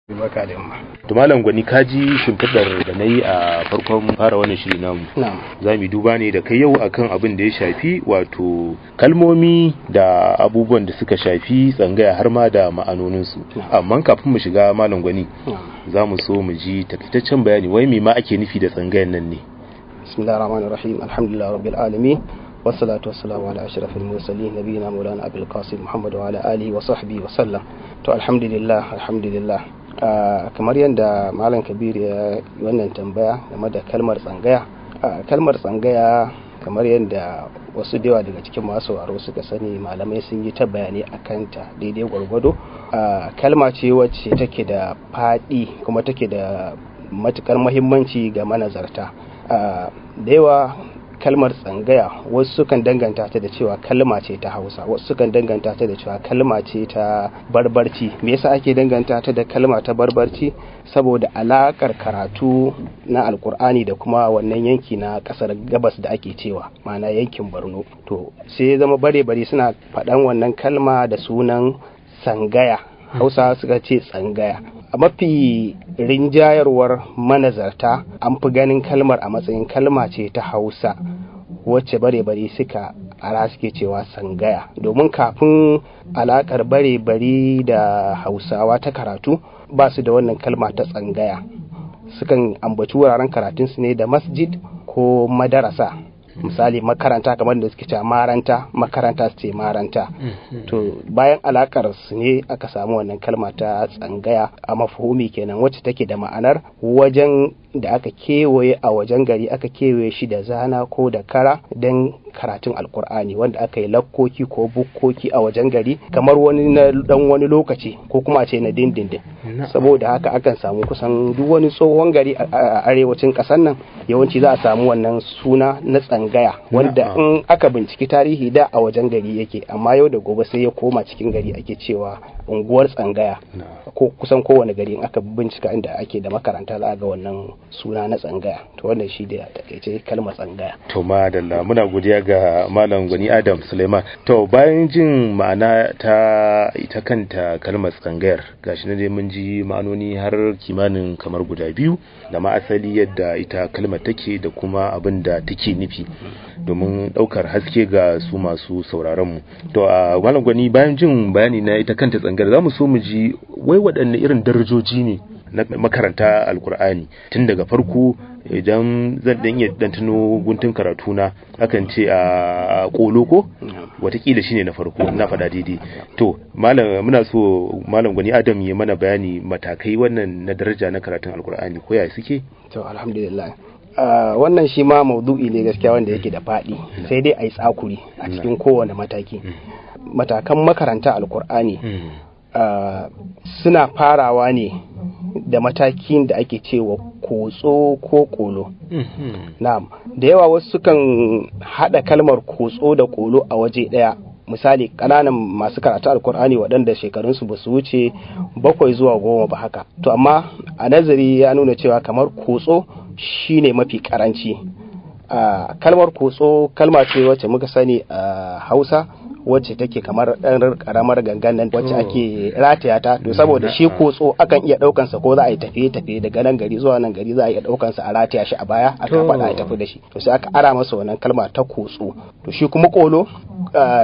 Barka da yamma. To Malam Gwani, ka ji shimfiɗar da na yi a farkon fara wannan shiri namu. Na'am. Za mu duba ne da kai yau akan abin da ya shafi wato kalmomi da abubuwan da suka shafi tsangaya har ma da ma'anoninsu. Amma kafin mu shiga, Malam Gwani, za mu so mu ji takaitaccen bayani, wai me ma ake nufi da tsangayan nan ne? Bismillahir Rahmanir Rahim. Alhamdulillahi Rabbil Alamin. Wassalatu wassalamu ala ashrafil mursalin, nabiyina Maulana Abul Qasim Muhammad wa ala alihi wa sahbihi wa sallam. To alhamdulillah, alhamdulillah. Kamar yadda Malam Kabir ya wannan tambaya game da kalmar tsangaya. Kalmar tsangaya, kamar yadda wasu da yawa daga cikin masu sauraro suka sani, malamai sun yi ta bayani a kanta daidai gwargwado. Kalma ce wacce take da faɗi kuma take da matukar mahimmanci ga manazarta. Da yawa kalmar tsangaya wasu sukan danganta ta da cewa kalma ce ta Hausa, wasu sukan danganta ta da cewa kalma ce ta Barbarci. Me yasa ake danganta ta da kalma ta Barbarci? Saboda alakar karatu na Alkur'ani da kuma wannan yanki na kasar gabas da ake cewa, ma'ana yankin Borno. To sai ya zama bare-bare suna faɗan wannan kalma da sunan sangaya, Hausa suka ce tsangaya. A mafi rinjayarwar manazarta, an fi ganin kalmar a matsayin kalma ce ta Hausa wacce bare-bare suka ara suke cewa sangaya, domin kafin alakar bare-bare da Hausawa ta karatu, ba su da wannan kalma ta tsangaya. Sukan ambaci wuraren karatunsu ne da masjid ko madarasa, misali makaranta, kamar da suke cewa maranta, makaranta su ce maranta. To bayan alakar su ne aka samu wannan kalma ta tsangaya a mafhumi kenan, wacce take da ma'anar wajen da aka kewaye a wajen gari, aka kewaye shi da zana ko da kara don karatun Alkur'ani, wanda aka yi lakkoki ko bukkoki a wajen gari kamar wani na dan wani lokaci ko kuma a ce na dindindin. Saboda haka akan samu kusan duk wani tsohon gari a arewacin kasar nan, yawanci za a samu wannan suna na tsangaya, wanda in aka binciki tarihi, da a wajen gari yake, amma yau da gobe sai ya koma cikin gari, ake cewa unguwar tsangaya. Ko kusan kowane gari in aka bincika inda ake da makaranta, za a ga wannan suna na tsangaya. To wannan shi da takaice kalmar tsangaya. To madalla, muna godiya ga Malam Gwani Adam Suleiman. To bayan jin ma'ana ta ita kanta kalmar tsangayar, gashi na dai mun ji ma'anoni har kimanin kamar guda biyu, da ma asali yadda ita kalmar take da kuma abin da take nufi, domin daukar haske ga su masu sauraron mu. To a Malam Gwani, bayan jin bayani na ita kanta tsangayar, zamu so mu ji wai waɗanne irin darajoji ne na makaranta Alkur'ani tun daga farko? Idan zan dan iya dan tuno guntun karatu na, akan ce a kolo ko watakila shine na farko, na faɗa daidai? To malam, muna so Malam Gwani Adam ya mana bayani matakai wannan na daraja na karatun Alkur'ani, ko ya suke? To alhamdulillah. Wannan shi ma maudu'i ne gaskiya wanda yake da faɗi, sai dai a yi tsakuri a cikin kowane mataki. Matakan makaranta Alkur'ani suna farawa ne da matakin da ake cewa kotso ko kolo. Na'am, da yawa wasu sukan haɗa kalmar kotso da kolo a waje ɗaya, misali ƙananan masu karatu Alkur'ani waɗanda shekarunsu ba su wuce 7 zuwa 10 ba haka. To amma a nazari ya nuna cewa kamar kotso shine mafi karanci. Kalmar kotso kalma ce wacce muka sani a Hausa, wacce take kamar ɗan karamar gangan nan wacce ake rataya ta. To saboda shi kotso akan iya ɗaukan sa ko za a yi tafiye tafiye daga nan gari zuwa nan gari, za a iya ɗaukan sa a rataya shi a baya aka faɗa a tafi da shi. To sai aka ara masa wannan kalma ta kotso. To shi kuma kolo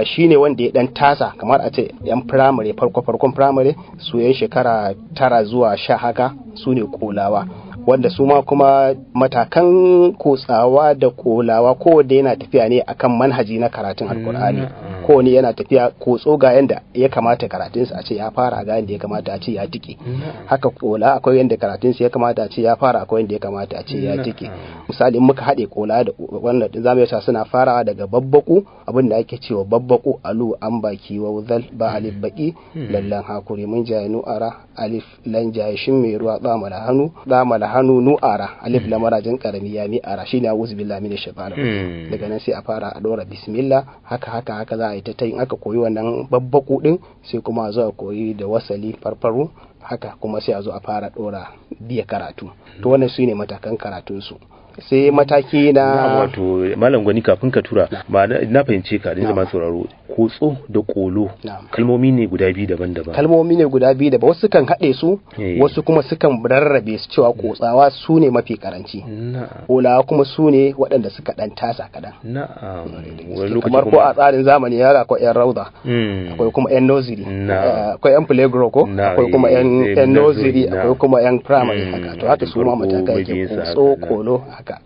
shine wanda ya dan tasa, kamar a ce yan firamare, farko farkon firamare, su yan shekara 9 zuwa 10 haka, su ne kolawa, wanda su ma kuma matakan kotsawa da kolawa kowanne yana tafiya ne akan manhaji na karatun Alkur'ani. Kowanne yana tafiya, kotso ga yanda ya kamata karatunsa a ce ya fara, ga yanda ya kamata a ce ya tike. Haka kola, akwai yanda karatunsa ya kamata a ce ya fara, akwai yanda ya kamata a ce ya tike. Misali, in muka haɗe kola da wannan din, zamu iya suna farawa daga babbaku, abin da ake cewa babbaku: alu an baki wa zal ba alif baki lallan hakuri mun jaye nu'ara alif lan jaye shin mai ruwa tsamala hannu tsamala hannu nu'ara alif lamarajin karami ya mi'ara, shine a'udhu billahi minash shaitanir rajim. Daga nan sai a fara a dora bismillah, haka haka haka za a yi ta yin. Aka koyi wannan babbaku din, sai kuma a zo a koyi da wasali farfaru haka, kuma sai a zo a fara dora biya karatu. To wannan su ne matakan karatun su. Sai mataki na Wato Malam Gwani, kafin ka tura, na fahimce ka da zama sauraro, kotso da kolo kalmomi ne guda biyu daban-daban. Kalmomi ne guda biyu daban, wasu kan haɗe su, wasu kuma sukan rarrabe su, cewa kotsawa su ne mafi karanci, kolawa kuma su ne waɗanda suka ɗan tasa kaɗan. Kamar ko a tsarin zamani ya akwai yan rauda, akwai kuma yan nursery, akwai yan playground ko akwai kuma yan nursery, akwai kuma yan primary haka. To haka su ma matakai ke kotso, kolo, haka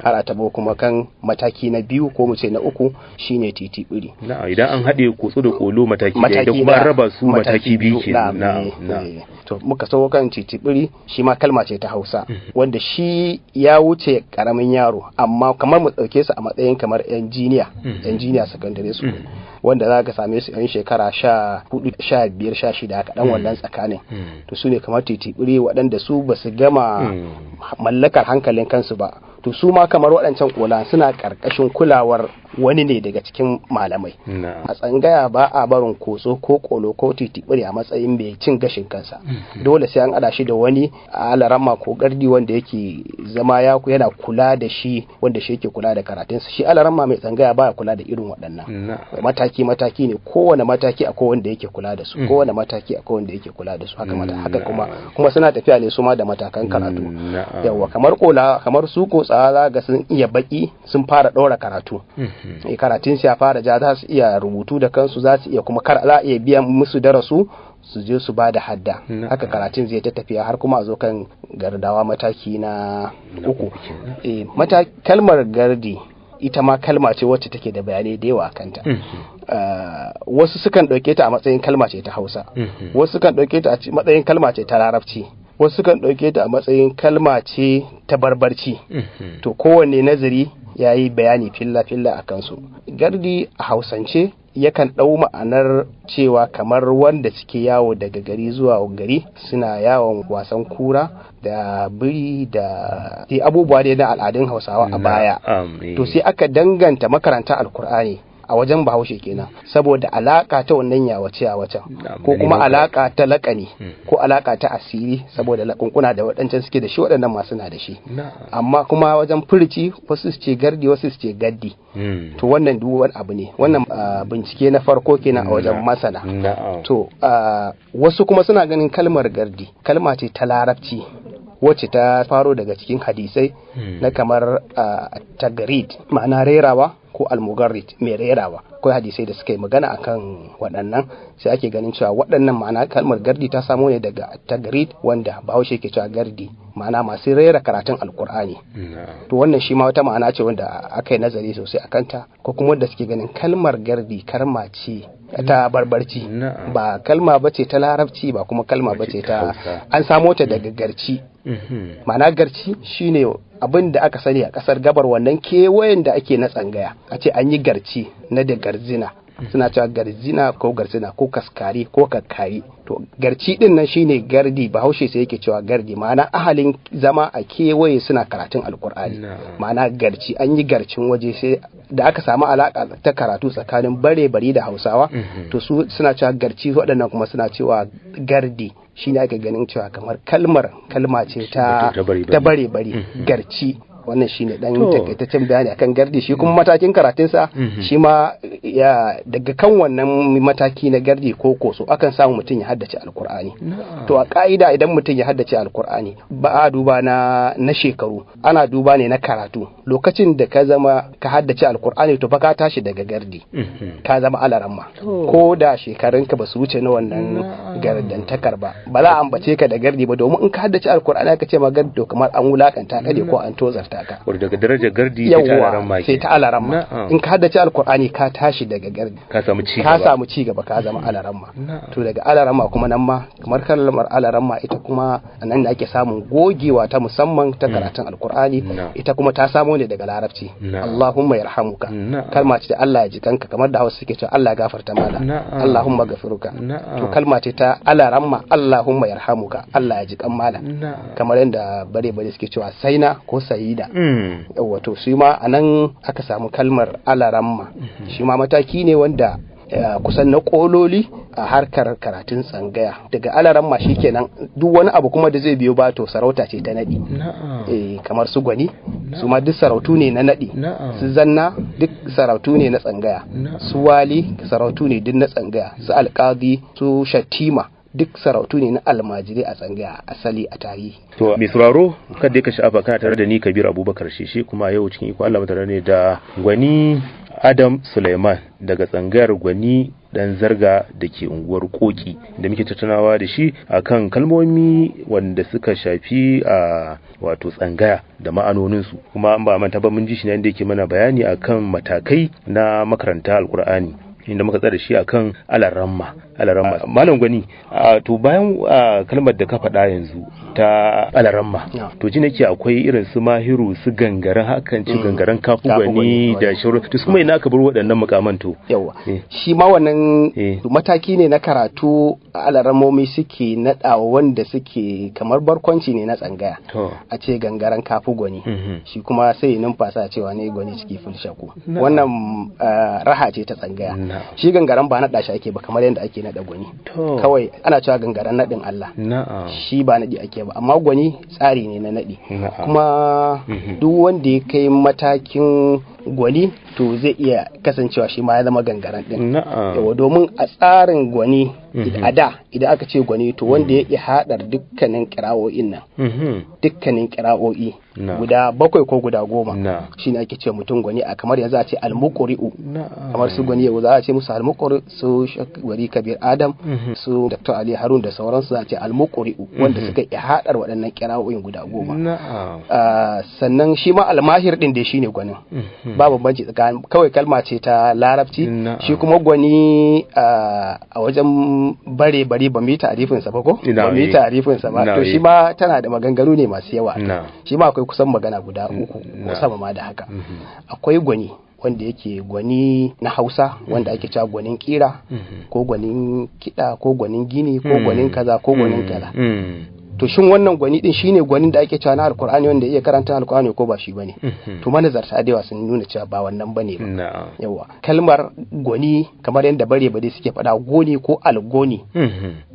har a tabo kuma kan mataki na biyu ko mu ce na uku, shine titibiri. Na'am, idan an haɗe kotso da kolo mataki ɗaya, da kuma an raba su mataki biyu kenan. Na'am. To muka so kan titibiri, shi ma kalma ce ta Hausa wanda shi ya wuce karamin yaro, amma kamar mu ɗauke su a matsayin kamar yan jiniya, yan jiniya secondary school, wanda za ka same su yan shekara 14, 15, 16 haka, dan wannan tsakanin. To su ne kamar titibiri, waɗanda su ba su gama mallakar hankalin kansu ba. To su ma kamar waɗancan kola suna ƙarƙashin kulawar wani ne daga cikin malamai. A tsangaya ba a barin kotso ko kolo ko titibiri a matsayin mai cin gashin kansa. Dole sai an ada shi da wani alarama ko gardi wanda yake zama ya yana kula da shi, wanda shi yake kula da karatunsa. Shi alarama mai tsangaya baya kula da irin waɗannan. Mataki mataki ne, kowane mataki akwai wanda yake kula da su, kowane mataki akwai wanda yake kula da su, haka mata haka kuma suna tafiya ne su ma da matakan karatu. Yawa, kamar kola, kamar su kotsa, za ga sun iya baki, sun fara ɗora karatu, karatun ya fara ja, za su iya rubutu da kansu, za su iya kuma kar za a iya biyan musu darasu su je su ba da hadda. Haka karatun zai ta tafiya har kuma a zo kan gardawa, mataki na uku. Kalmar gardi ita ma kalma ce wacce take da bayanai da yawa kanta. Wasu sukan ɗauke ta a matsayin kalma ce ta Hausa, wasu sukan ɗauke ta a matsayin kalma ce ta Larabci, wasu sukan ɗauke ta a matsayin kalma ce ta Barbarci. To kowanne nazari ya yi bayani filla-filla a kansu. Gardi a Hausance yakan ɗau ma'anar cewa kamar wanda suke yawo daga gari zuwa gari, suna yawon wasan kura da biri da dai abubuwa dai na al'adun Hausawa a baya. To sai aka danganta makaranta Alkur'ani a wajen Bahaushe kenan, saboda alaka ta wannan yawace yawacen, ko kuma alaka ta lakani, ko alaka ta asiri, saboda lakunkuna da waɗancan suke da shi, waɗannan masu na da shi. Amma kuma wajen furici, wasu su ce gardi, wasu su ce gaddi. To wannan duk wani abu ne, wannan bincike na farko kenan a wajen masana. To wasu kuma suna ganin kalmar gardi kalma ce ta Larabci wacce ta faro daga cikin hadisai na kamar tagarid, ma'ana rerawa, ko almugarrid, mai rerawa. Akwai hadisai da suka yi magana akan waɗannan, sai ake ganin cewa waɗannan ma'ana kalmar gardi ta samo ne daga tagarid, wanda Bahaushe ke cewa gardi, ma'ana masu rera karatun Alkur'ani. To wannan shi ma wata ma'ana ce wanda aka yi nazari sosai a kanta, ko kuma wanda suke ganin kalmar gardi kalma ce ta Barbarci, ba kalma ba ce ta Larabci ba, kuma kalma ba ce ta, an samo ta daga garci. Ma'ana garci shine abin da aka sani a kasar gabar, wannan kewayen da ake na tsangaya, a ce an yi garci na da garzina, suna cewa garzina ko garzina ko kaskari ko kakkari. To garci din nan shine gardi. Bahaushe sai yake cewa gardi, ma'ana ahalin zama a kewaye suna karatun Alkur'ani, ma'ana garci, an yi garcin waje. Sai da aka samu alaka ta karatu tsakanin bare bari da Hausawa, to su suna cewa garci, waɗannan kuma suna cewa gardi. Shine ake ganin cewa kamar kalmar kalma ce ta bare bari, garci. Wannan shine dan takaitaccen bayani akan gardi. Shi kuma matakin karatunsa shi ma ya daga kan wannan mataki na gardi ko koso, akan samu mutum ya haddace Alkur'ani. To a ka'ida idan mutum ya haddace Alkur'ani, ba a duba na shekaru, ana duba ne na karatu. Lokacin da ka zama ka haddace Alkur'ani, to fa ka tashi daga gardi, ka zama alaramma, ko da shekarunka ba su wuce na wannan gardantakar ba, ba za a ambace ka da gardi ba, domin in ka haddace Alkur'ani aka ce ma gardi, to kamar an wulakanta ka ne ko an tozarta ka. Daga darajar gardi sai ta alaramma. Sai ta alaramma. In ka haddace Alkur'ani, ka tashi daga gardi, ka samu ci gaba, ka samu ci gaba, ka zama alaramma. To daga alaramma kuma, nan ma kamar kalmar alaramma ita kuma nan da ake samun gogewa ta musamman ta karatun Alkur'ani. Ita kuma ta samo ne daga Larabci, Allahumma yarhamuka, kalma ce da Allah ya ji kanka, kamar da Hausa suke cewa Allah ya gafarta mana, Allahumma gafiruka. To kalma ce ta alaramma, Allahumma yarhamuka, Allah ya ji kan mala, kamar yadda bare bare suke cewa saina ko sayida. Yawa, to shi ma anan aka samu kalmar alaramma. Shi ma mataki ne wanda kusan na kololi a harkar karatun tsangaya. Daga alaramma shikenan duk wani abu kuma da zai biyo ba to sarauta ce ta nadi. Kamar su gwani su ma duk sarautu ne na nadi, su zanna duk sarautu ne na tsangaya, su wali sarautu ne duk na tsangaya, su alƙadi, su shatima duk sarautu ne na almajirai a tsangaya asali a tarihi. To mai sauraro kada ka sha'afa, kana tare da ni Kabir Abubakar Sheshe, kuma yau cikin iko Allah tare ne da Gwani Adam Suleiman daga tsangayar Gwani Dan Zarga da ke unguwar Koki, da muke tattaunawa da shi akan kalmomi wanda suka shafi a wato tsangaya da ma'anoninsu. Kuma an ba manta ba mun ji shi ne inda yake mana bayani akan matakai na makaranta Alkur'ani, inda muka tsara shi akan alaramma. Malam Gwani, to bayan kalmar da ka faɗa yanzu ta alaramma, to ji nake akwai irin su mahiru, su gangaren hakan ci gangaren kafu gwani da shiru, to su kuma ina ka bar waɗannan mukaman to? Yawa, shi ma wannan mataki ne na karatu alarammomi suke naɗawa wanda suke kamar barkwanci ne na tsangaya, a ce gangaren kafu gwani, shi kuma sai numfasa cewa ne gwani ciki fulshaku. Wannan raha ce ta tsangaya. Shi gangaren ba naɗa shi ake ba kamar yadda ake naɗa gwani, kawai ana cewa gangaren naɗin Allah, shi ba naɗi ake ba, amma gwani tsari ne na naɗi. Kuma duk wanda ya kai matakin gwani to zai iya kasancewa shi ma ya zama gangaren din. Yawa, domin a tsarin gwani a da idan aka ce gwani to wanda ya iya haɗar dukkanin kira'o'in nan, dukkanin kira'o'i guda 7 ko guda 10, shine ake ce mutum gwani. A kamar yanzu a ce almuqri'u, kamar su gwani yau za a ce musu almuqri, su Gwani Kabir Adam, su Dr. Ali Harun da sauransu za a ce almuqri'u, wanda suka iya haɗar waɗannan kira'o'in guda 10. Sannan shi ma almahir din dai shine gwanin, ba bambanci tsakanin, kawai kalma ce ta larabci. Shi kuma gwani a wajen bare bare ba mu yi ta'arifin sa ba ko ba mu yi ta'arifin sa ba, to shi ma tana da maganganu ne masu yawa. Shi ma akwai kusan magana guda 3 ko sama ma da haka. Akwai gwani wanda yake gwani na Hausa, wanda ake cewa gwanin kira ko gwanin kiɗa ko gwanin gini ko gwanin kaza ko gwanin kaza. To shin wannan gwani din shine gwanin da ake cewa na Alkur'ani wanda iya karanta Alkur'ani ko ba shi bane? To manazarta da yawa sun nuna cewa ba wannan bane ba. Yawa, kalmar gwani kamar yadda bare bare suke faɗa goni ko algoni,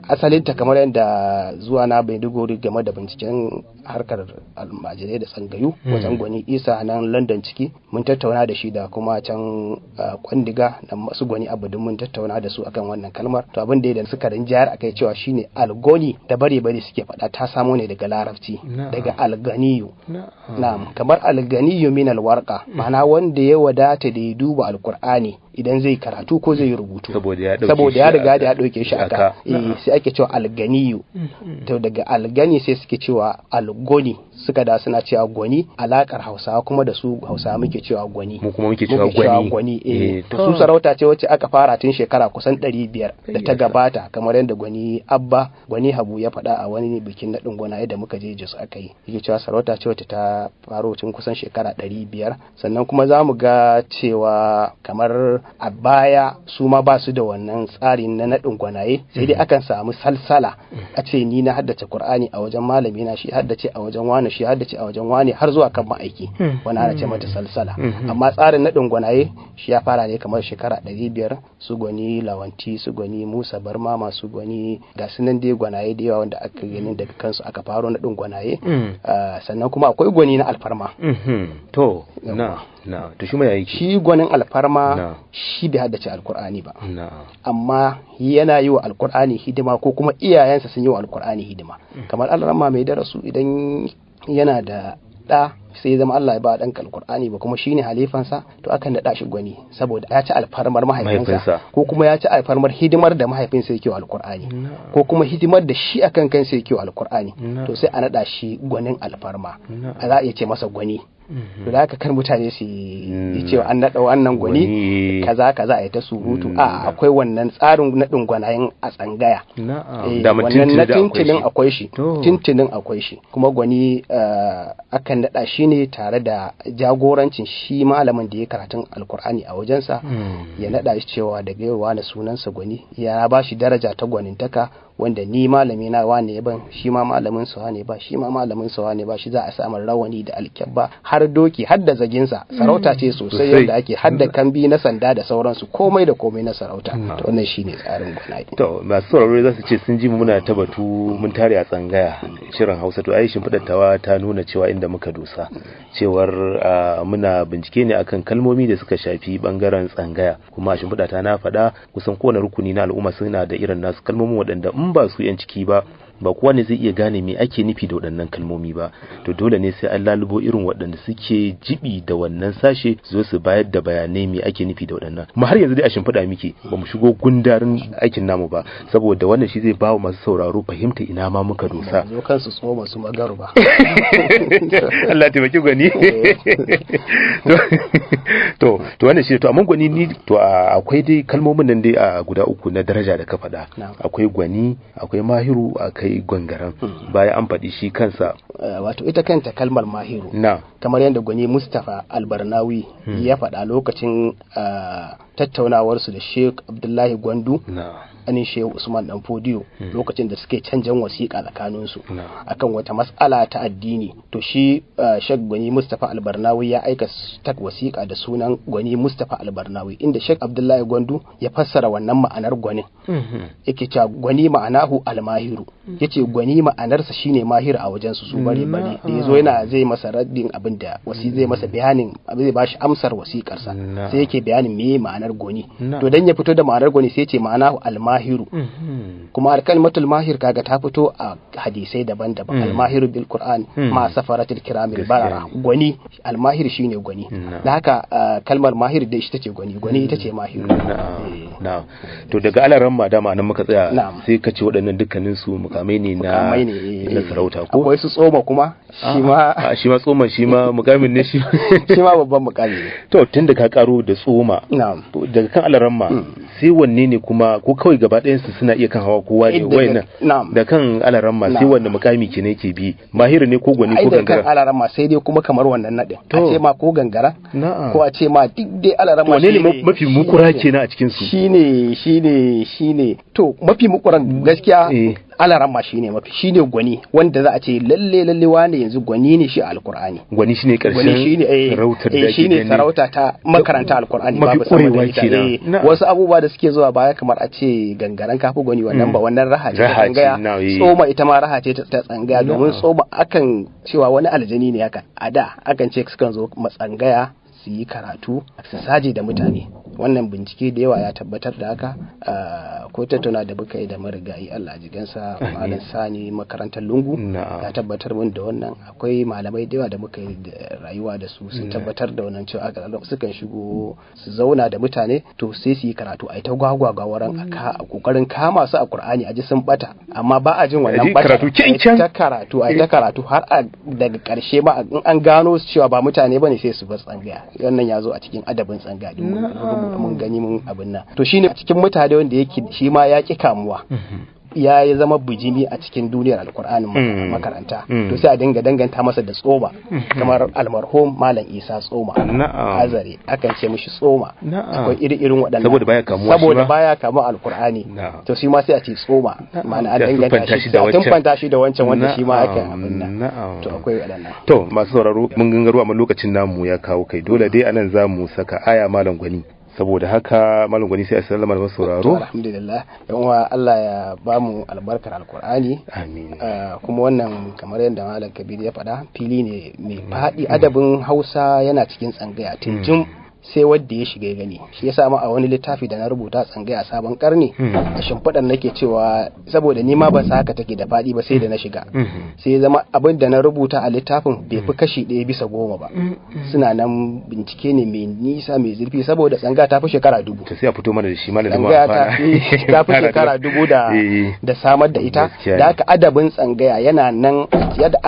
asalin ta kamar yadda zuwa na Maiduguri game da binciken harkar almajirai da tsangayu wajen Gwani Isa nan London ciki, mun tattauna da shi da kuma can Kwandiga da masu Gwani Abudin, mun tattauna da su akan wannan kalmar. To abin da suka rinjayar akai cewa shine algoni da bare bare suke faɗa ta samo ne daga larabci, daga alganiyu. Na'am, kamar alganiyu min alwarqa, ma'ana wanda ya wadata da ya duba alkur'ani idan zai karatu ko zai rubutu, saboda ya riga da ya dauke shi aka, sai ake cewa alganiyu. To daga algani sai suke cewa algoni, suka da suna cewa gwani. Alakar Hausawa kuma da su Hausawa muke cewa gwani, mu kuma muke cewa gwani. To su sarauta ce wacce aka fara tun shekara kusan 500 da ta gabata, kamar yadda Gwani Abba Gwani Habu ya faɗa a wani bikin naɗin gwanaye da muka je Jos aka yi, yake cewa sarauta ce wacce ta faro tun kusan shekara 500. Sannan kuma za mu ga cewa kamar a baya su ma ba su da wannan tsarin na naɗin gwanaye, sai dai akan samu salsala, a ce ni na haddace Qur'ani a wajen malami na, shi haddace a wajen wani, shi haddace a wajen wani, har zuwa kan ma'aiki, wani ana ce mata salsala. Amma tsarin naɗin gwanaye shi ya fara ne kamar shekara 500, su Gwani Lawanti, su Gwani Musa Barma, masu gwani ga su nan dai gwanaye da yawa wanda aka gani daga kansu aka faro naɗin gwanaye. Sannan kuma akwai gwani na alfarma. To na na to shi ma yayi shi gwanin alfarma, shi bai haddace Alkur'ani ba, amma yana yi wa Alkur'ani hidima ko kuma iyayensa sun yi wa Alkur'ani hidima. Kamar alramma mai darasu idan yana da ɗa sai ya zama Allah ya ba ɗanka Alkur'ani ba kuma shine halifansa, to akan naɗa shi gwani saboda ya ci alfarmar mahaifinsa, ko kuma ya ci alfarmar hidimar da mahaifinsa yake wa Alkur'ani, ko kuma hidimar da shi akan kansa yake wa Alkur'ani, to sai a naɗa shi gwanin alfarma, a za a iya ce masa gwani. To da haka kan mutane su yi cewa an naɗa wannan gwani kaza kaza a yi ta surutu, a akwai wannan tsarin naɗin gwanayen a tsangaya, wannan na tintinin akwai shi, tintinin akwai shi. Kuma gwani akan naɗa shi ne tare da jagorancin shi malamin da ya karatun Alkur'ani a wajensa, ya naɗa shi cewa daga yau wani sunansa gwani, ya ba shi daraja ta gwanintaka. Wanda ni malami na wane ya ban, shi ma malamin su wane ba, shi ma malamin su wane ba, shi za a samu rawani da alkyabba har doki har da zaginsa. Sarauta ce sosai yadda ake har da kambi na sanda da sauransu, komai da komai na sarauta. To wannan shine tsarin gwanaye. To masu sauraro za su ce sun ji mu muna ta batu mun tare a tsangaya shirin Hausa. To ai shimfiɗar tawa ta nuna cewa inda muka dosa cewar muna bincike ne akan kalmomi da suka shafi bangaren tsangaya, kuma a shimfiɗa ta na faɗa kusan kowane rukuni na al'umma suna da irin nasu kalmomin waɗanda in ba su yan ciki ba ba kowa ne zai iya gane me ake nufi da waɗannan kalmomi ba. To dole ne sai an lalubo irin waɗanda suke jibi da wannan sashe su zo su bayar da bayanai me ake nufi da waɗannan. Kuma har yanzu dai a shimfiɗa muke, ba mu shigo gundarin aikin namu ba, saboda wannan shi zai ba wa masu sauraro fahimta ina ma muka dosa. Zo kansu tsoma su magaru ba. Allah taimaki gwani. To wannan shi to amma gwani ni to akwai dai kalmomin nan dai a guda uku na daraja da ka faɗa. Akwai gwani, akwai mahiru, akwai gwangaran. Bayan an faɗi shi kansa wato ita kanta kalmar mahiru na kamar yadda gwani Mustapha Albarnawi ya faɗa lokacin tattaunawarsu da Sheikh Abdullahi Gwandu na anin Shehu Usman Dan Fodiyo lokacin da suke canjan wasiƙa tsakaninsu na akan wata mas'ala ta addini. To shi Sheikh Gwani Mustapha Albarnawi ya aika ta wasiƙa da sunan Gwani Mustapha Albarnawi, inda Sheikh Abdullahi Gwandu ya fassara wannan ma'anar gwanin. Yake cewa gwani ma'anahu almahiru, yace gwani ma'anarsa shine mahir a wajen su bare bare. Da yazo yana zai masa raddin abin da wasi zai masa bayanin abin, zai bashi amsar wasiƙarsa, sai yake bayanin meye ma'anar gwani. To dan ya fito da ma'anar gwani sai yace ma'anahu almahiru. Kuma kalmatul mahir kaga ta fito a hadisai daban-daban. Almahiru bil qur'an ma safaratil kiramil barara. Gwani almahir shine gwani. Da haka kalmar mahir da ita ce gwani, gwani ita ce mahiru. Na'am. To daga alaran ma dama nan muka tsaya, sai ka ce waɗannan dukkanin su mukamai ne na na sarauta ko? Akwai su tsoma kuma shi ma. Shi ma tsoma shi ma mukamin ne shi. Shi ma babban mukami ne. To tunda ka karo da tsoma, daga kan alaran ma sai wanne ne kuma, ko kawai gaba ɗayan su suna iya kan hawa kowa ne wayannan? Da kan alaran ma sai wanne mukami ke ne ke bi, mahiru ne ko gwani ko gangara? Kan alaran ma sai dai kuma kamar wannan nadin a ce ma ko gangara ko a ce ma duk dai alaran ma. Wanne ne mafi mukura kenan a cikin su? Shine to mafi mukuran gaskiya alaramma shine mafi, shine gwani wanda za a ce lalle lalle wane yanzu gwani ne shi a alkur'ani. Gwani shine karshen sarautar da shine sarauta ta makaranta alkur'ani, babu sama da ita. Wasu abubuwa da suke zuwa baya kamar a ce gangaren kafi gwani, wannan ba wannan raha ce ta tsangaya. Tsoma ita ma raha ce ta tsangaya, domin tsoma akan cewa wani aljani ne haka a da akan ce sukan zo matsangaya su yi karatu su saje da mutane. Wannan bincike da yawa ya tabbatar da haka. Ko tattauna da muka yi da marigayi Allah jigansa Malam Sani makarantar Lungu ya tabbatar mun da wannan. Akwai malamai da yawa da muka yi rayuwa da su sun tabbatar da wannan cewa sukan shigo su zauna da mutane, to sai su yi karatu ai ta gwagwagwa a kokarin kama su a Qur'ani a ji sun bata, amma ba a jin wannan bata, ta karatu ai ta karatu har daga karshe ma in an gano su cewa ba mutane bane sai su bar tsangaya. Wannan ya zo a cikin adabin tsangaya mun gani mun abin nan. To shine cikin mutane wanda yake shi ma ya ki kamuwa, ya yi zama bijimi a cikin duniyar alkur'anin makaranta, to sai a dinga danganta masa da tsoma, kamar almarhum Malam Isa Tsoma Azare akan ce mishi tsoma. Akwai iri-irin waɗannan saboda baya kamuwa, saboda baya kamuwa alkur'ani, to shi ma sai a ce tsoma, ma'ana an danganta shi da wancan, tumfanta shi da wancan wanda shi ma aka abin nan. To akwai waɗannan. To masu sauraro mun gangaro, amma lokacin namu ya kawo kai, dole dai anan za mu saka aya Malam Gwani. Saboda haka Malam Gwani sai a sallama da sauraro. Alhamdulillah, yan uwa, Allah ya bamu albarkar alkur'ani. Amin. Kuma wannan kamar yadda Malam Kabir ya faɗa, fili ne mai faɗi. Adabin Hausa yana cikin tsangaya tun sai wadda ya shiga gani. Shi yasa ma a wani littafi da na rubuta, Tsangaya Sabon Karni, a shimfiɗar nake cewa saboda ni ma ban sa haka take da faɗi ba sai da na shiga, sai ya zama abin da na rubuta a littafin bai fi kashi 1 bisa 10 ba. Suna nan, bincike ne mai nisa mai zurfi, saboda tsangaya ta fi shekara 1000. To sai a fito mana da shi malamin. Tsangaya ta fi shekara 1000 da samar da ita, da haka adabin tsangaya yana nan yadda